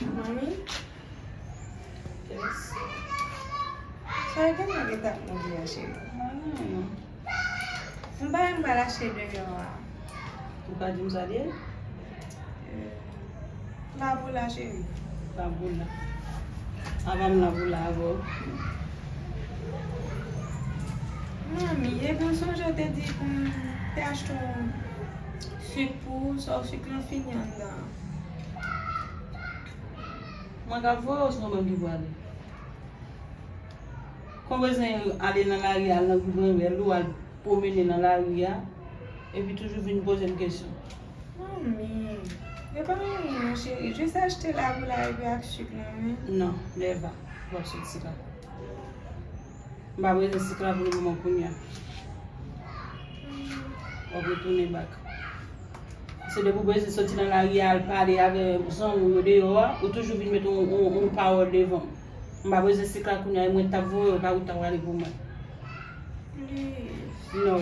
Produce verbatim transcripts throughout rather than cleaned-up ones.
Manmi? Yes. Sa e gentan gentan ap mouri a, cheri. Mwen menm. M pa menm pral achte deyò a. Ou ka di m sa l ye? Eh, la pou la, cheri. La pou la. Apa m la pou la avè w? Manmi, epi w sonje w te di pou m te achte yon sik pou ou, sa w sik lan fini anndan. Mwen k ap voye w, se mwen menm ki pou ale? Kon bezwen ale nan lari a, al nan gou granrèl ou, al pwomennen nan lari a, epi toujou vin poze m kesyon. Manmi, yo pa anyen non, cheri. Jis achte la pou la epi ak sik lan, wi. Non, nèva, w ap soti la. M pa bezwen sik la pou lemoman kounye a. W ap retounen bak. Se depi w bezwen soti nan lari a, al pale avè zanmi w yo deyò a, ou toujou vin met yon, yon, yon pawòl devan m. M pa bezwen sik la kounye a, e mwen t ap voye w pa ou t ap rale pou mwen. Please. No.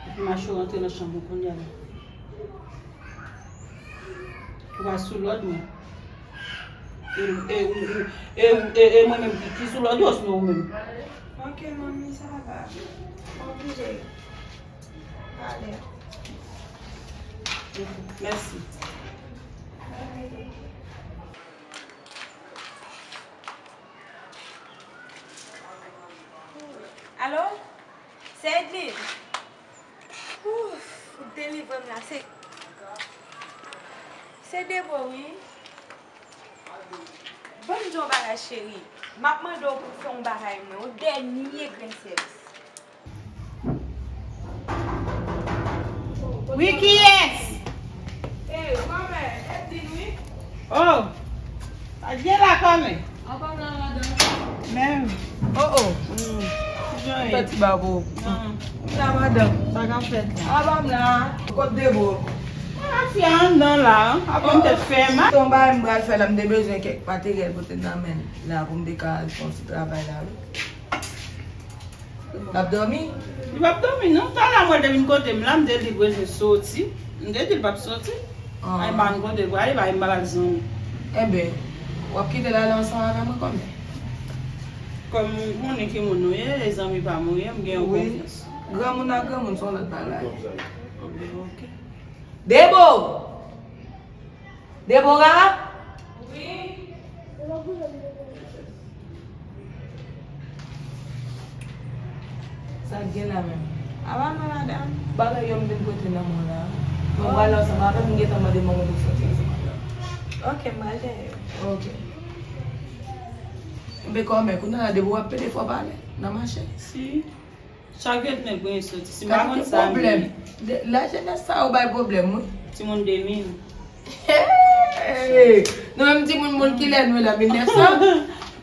Epi mache w rantre nan chanm ou kounye a la. Ou pa sou lòd mwen. E, e, ou, ou, e, ou, e, e mwen menm ki, ki sou lòd ou, osnon ou menm? Ok, manmi, sa va. Oblije. Ale. Mèsi. Alo? Se Edline? Ouf, ou delivre m la. Se, se Debo, wi. Ban m di w yon bagay, cheri. M ap mande w pou w fè yon bagay mwen, yon dènye grenn sèvis. Wi, kiyès? Eh, kòmè, Edline, wi. Oh, sa gen la kòmè? Apa m la, madanm? Men, oh, oh. Fè ti babo. M la, madanm. Sa k ap fèt la? Apa m la? Kot Debo? Mwen ak fi a anndan la, ap yon tèt fè mal. Ton bagay m pral fè la, m te bezwen kèk materyèl pou te nan men la pou m te ka al fè yon ti travay la, wi. L ap dòmi? Li p ap dòmi, non. Talè a mwen te vin kote m la, m te di l bezwen soti. M te di l p ap soti. Ah. Ay, pa m kote l prale, pa m pa al zanmi. Enben, w ap kite l ale ansanm avè mwen kòmè? Kòm ou konnen ki moun nou ye, e zanmi pa m ou ye, m gen yon konfyans. Granmoun ak granmoun, se yon lòt bagay. Ok. Debo! Debora? Wi. Sa k gen la menm? Apa non, madanm? Bagay yo m vin pote nan men w la. Mwen pral ansanm avè m, m gentan mande manman pou soti ansanm avè m. Ok, m pral dèyè. Ok. Enben kòmè, kounye a la, Debora ap pede fò pale nan mache. Si. Chak vye nèg mwen soti. Si m pa konn sa, m ye. Lajenès sa yo bay pwoblèm, wi. Timoun de mil. Hey! Nou menm timoun moun kilè nou ye la, mil nèf san?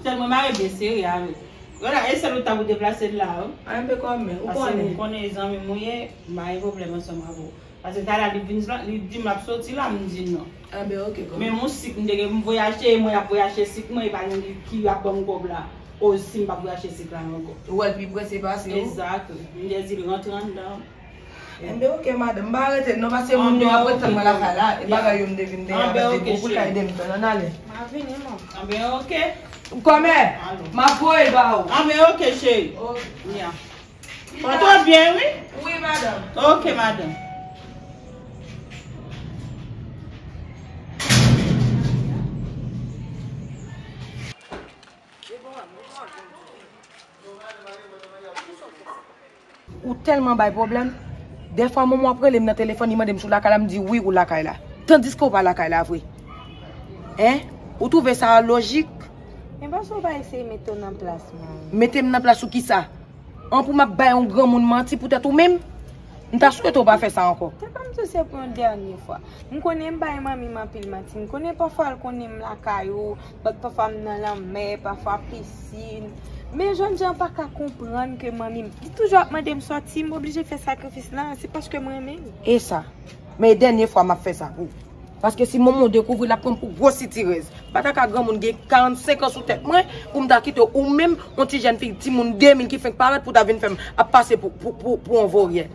Sèl mwen mare byen sere avè l. Wala, e sèl ou ta pou deplase l la, wi. Anben kòmè, ou konnen. Paske ou konnen zanmi m ou ye, m pa gen pwoblèm ansanm avè w. Paske talè li vin la, li di m l ap soti la, m di non. Anben, ok, kòmè. Men yon sik, m te gen pou m voye achte, e mwen ap voye achte sik mwen, e pa li ki ap ban m kòb la. O, si m p ap voye achte sik la ankò. Ou wè l pi prese pase ou? Egzak. M te di l rantre anndan. Anben, ok, madanm, m pa rete non, paske moun yo ap ret tann mwen lakay la, e bagay yo m te vin dèyè avè l, depi ou pou l ka ede m tann, ann ale. M ap vini, non. Anben, ok. Kòmè, m ap voye ba ou. Anben, ok, cheri. Ok. Ya. Pran byen, wi. Wi, madanm. Ok, madanm. Ou tèlman bay pwoblèm. Dèfwa, manman w ap rele m nan telefòn, li mande m si w lakay la, m di wi, ou lakay la. Tandiske w pa lakay la vre. Hein? Ou twouve sa lojik? Men paske w pa eseye mete w nan plas mwen. Mete m nan plas ou kisa? An pou m ap bay yon granmoun manti poutèt ou menm? M ta swete w pa fè sa ankò. Te ban m di w se pou yon dènye fwa. M konnen m bay manmi m anpil manti. M konnen pafwa l konnen m lakay ou, but pafwa m nan lanmè, pafwa pisin. Men jènjan pa ka konprann ke manmi m, li toujou ap mande m sòti, m oblije fè sakrifis la, se paske m renmen l. E sa? Men dènye fwa m ap fè sa pou ou. Paske si manman w dekouvri, l ap pran m pou gwo sitirèz. M pa ta ka granmoun gen karannsenk an sou tèt mwen pou m ta kite ou menm, yon ti jèn fi, timoun de mil ki fenk parèt pou w ta vin fè m ap pase pou, pou, pou, pou yon voryen.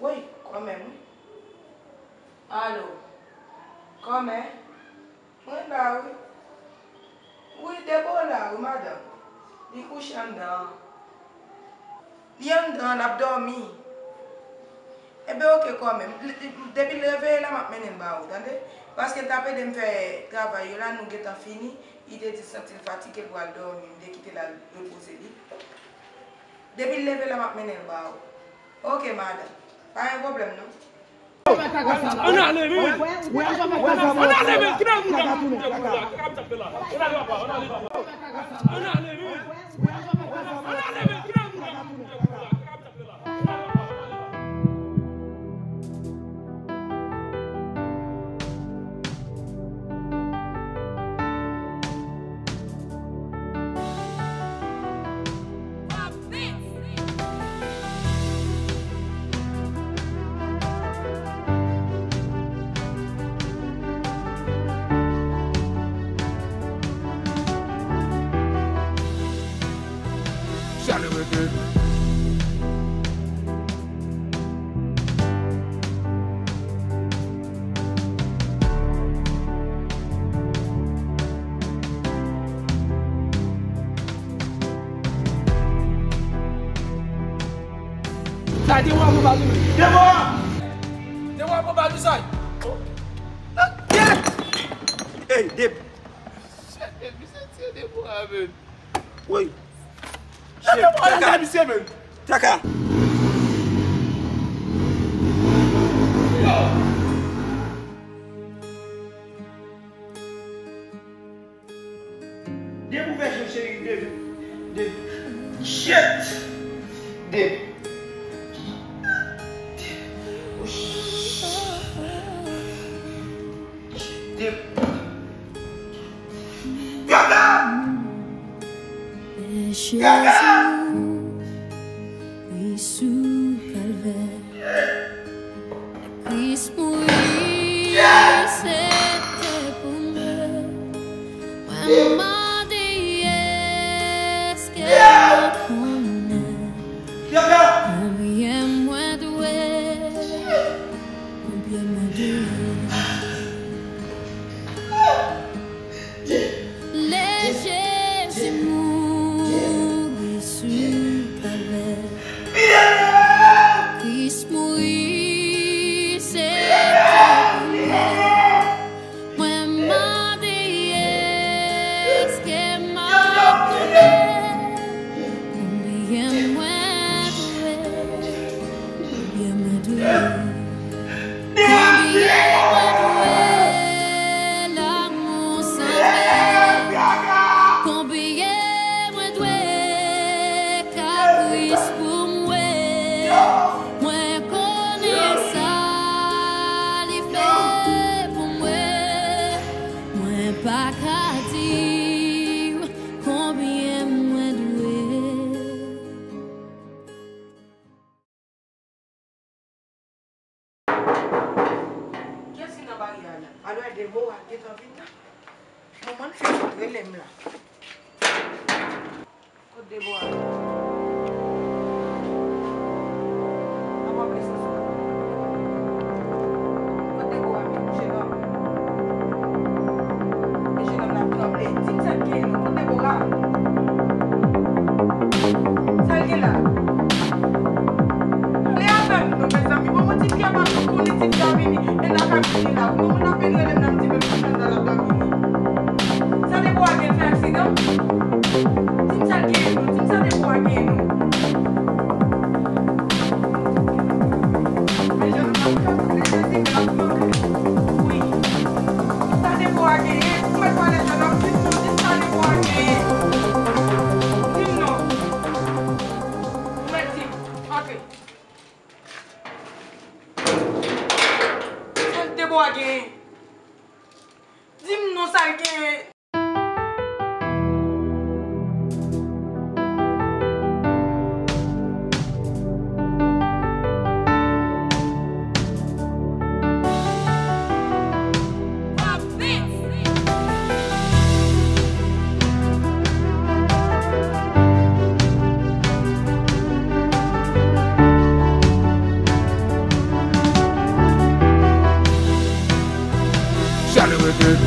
Woy, kòmè m wi. Alo, kòmè? Mwen la wi. Wi, Debola wi, madanm. Li kouche anndan an. Li anndan an, l ap dòmi. Enben, oke, kòmè. Depi l reveye la, m ap mennen l ba ou, tande? Paske l t ap ede m fè travay yo la, nou gentan fini. Li te di l santi l fatige, l pral dòmi. M te kite l al repoze li. Depi l leve la, m ap mennen l ba ou. Oke, madanm. Pa gen pwoblèm, non. Ann ale, men. Ann ale, men. Ki nan moun nan? Ann ale, men. Ann ale, men. Ki nan moun nan? Sa te wè pou Badou. Te wè! Te wè pou Badou sa. Ey, Deb. Shit, men, misye tiye de bwa, men. Woy. Shit, Deb, Deb, Deb, Deb, Deb, Deb. Taka. Depi w fè je cheri, depi, depi, shit! Depi. Depi. Gaga! Gaga! Kris mouri, se te pou mwen. Mwen mande, èske w konnen konbyen mwen dwe? Konbyen mwen dwe? Lè Jezi mouri sou Kalvè, Kris mouri, se te pou mwen. Mwen mande, èske m ap konnen konbyen mwen dwe? Konbyen mwen dwe? Konbyen mwen dwe lanmou san fen? Konbyen mwen dwe ka Kris pou mwen? Mwen konnen sa li fè pou mwen. Mwen pa ka di w konbyen mwen dwe. Kiyès ki nan baryè a la? Alò, Debora gentan vin la. Manman l fè kout rele m la. Kot Debora? N ap aple sou sa. Kot Debora menm, jenòm? E jenòm la tranble. Di m sa k genyen non. Kot Debora? Sa l gen la? Pale avè m non, mezanmi. Bon, bon, ti fi a pa konnen ti fi a vini. E la ka vini la. Bon, moun ape rele m nan, m di men pou chandan la pa vini. Sa Debora gen fè aksidan? Di m sa l gen non, di m sa Debora gen non. Men jennonm nan fè pou li rete la. Wi. Sa Debora genyen? Ou mèt pale jennonm, di m non, di m sa Debora genyen. Di m non. Ou mèt di m. Antre. Sa Debora genyen? Di m non sa l genyen. Charlie Wicked.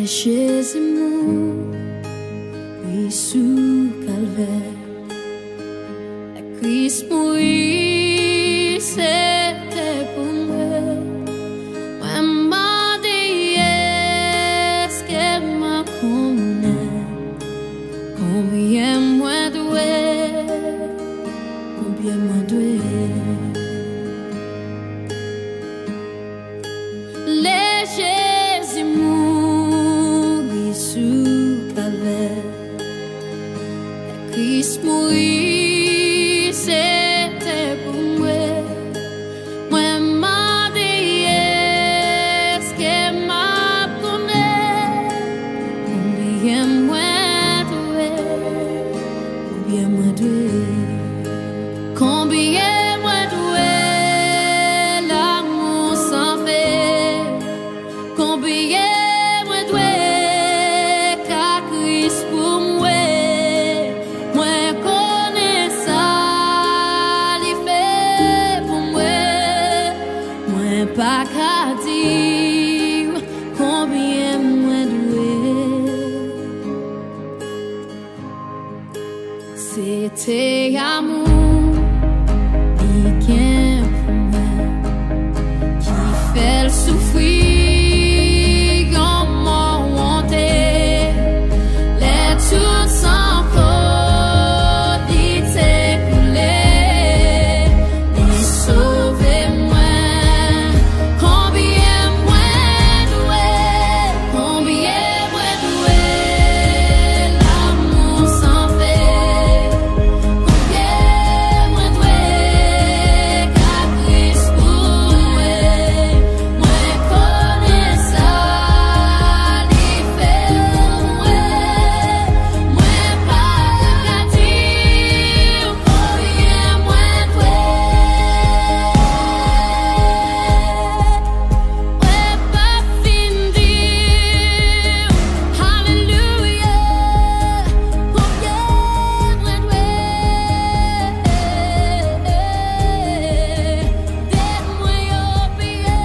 Jezi mouri sou Kalvè. Lè Kris mouri, se te pou mwen. Mwen mande, èske m ap konnen konbyen mwen dwe, konbyen mwen dwe. Lè Jezi mouri sou Kalvè, lè Kris mouri, se te pou mwen. Mwen mande, èske m ap konnen konbyen mwen dwe, konbyen mwen dwe, konbyen mwen dwe lanmou san fè. Konbyen mwen dwe ka Kris pou mwen? Mwen konnen sa li fè pou mwen. Mwen pa ka di w konbyen mwen dwe. Se te amou li gen pou mwen ki fè l soufri yon mò wonte. Lè tout san kò li te koule, li sove mwen. Konbyen mwen dwe? Konbyen mwen dwe lanmou san fè? Konbyen mwen dwe ka Kris pou mwen? Mwen konnen sa li fè pou mwen. Mwen pa ka di w konbyen mwen dwe. Mwen pa fin di w, alelouya, konbyen mwen dwe. Tèt mwen yo piye,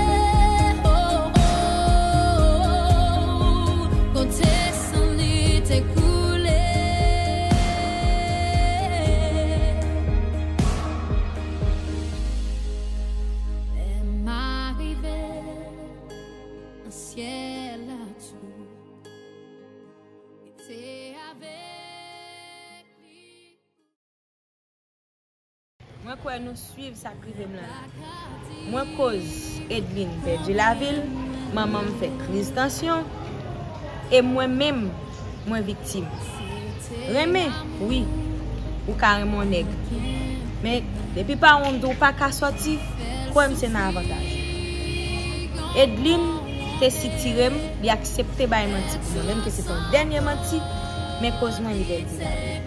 oh, oh, oh, kote san li te koule. Lè m arive nan syèl la tou, rete avèk li. Mwen kwè nou swiv sa k rive m lan. Mwen koz Edline pèdi lavi l, manman m fè kriz tansyon, e mwen menm, mwen viktim. Renmen, wi, ou ka renmen yon nèg. Men, depi pawon di w pa ka sòti, kwè m se nan avantaj ou. Edline te sitire m, li aksepte bay manti pou mwen, menm ke se te yon dènye manti, men koz mwen li pèdi lavi l.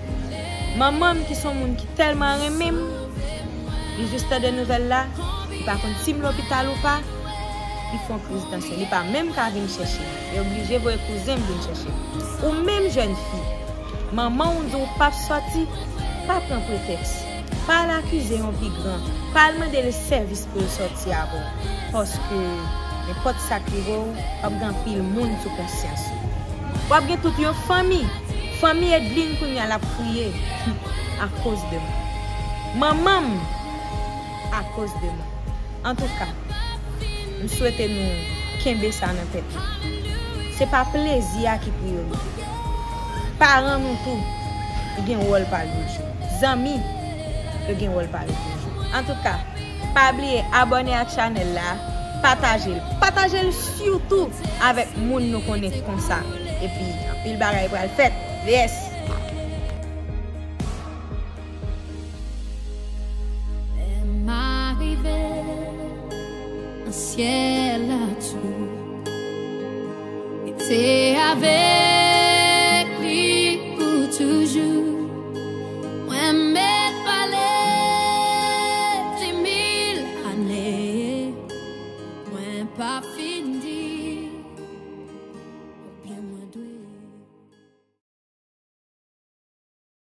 Manman m ki se yon moun ki tèlman renmen m, li jis tande nouvèl la, li pa konn si m lopital ou pa, li fè yon kriz tansyon. Li pa menm ka vin chèche m. Li oblije voye kouzen m vin chèche m. Ou menm jèn fi, manman w di w p ap sòti, pa pran pretèks. Pa al akize yon pi gran. Pa al mande l sèvis pou l sòti avè w. Paske nenpòt sa k rive w, w ap gen anpil moun sou konsyans ou. W ap gen tout yon fanmi. Fanmi Edline kounye a l ap kriye akoz de mwen. Manman m akoz de mwen. Antouka, m swete nou kenbe sa nan tèt nou. Se pa plezi a ki priyorite. Paran nou tou, yo gen wòl pa yo jwe. Zanmi, yo gen wòl pa yo pou yo jwe. Antouka, pa bliye abòne ak chanèl la, pataje l. Pataje l sitou avèk moun nou konnen konsa. Epi, anpil bagay pral fèt. Yes! Lè m arive nan syèl la tou, rete avèk li pou toujou.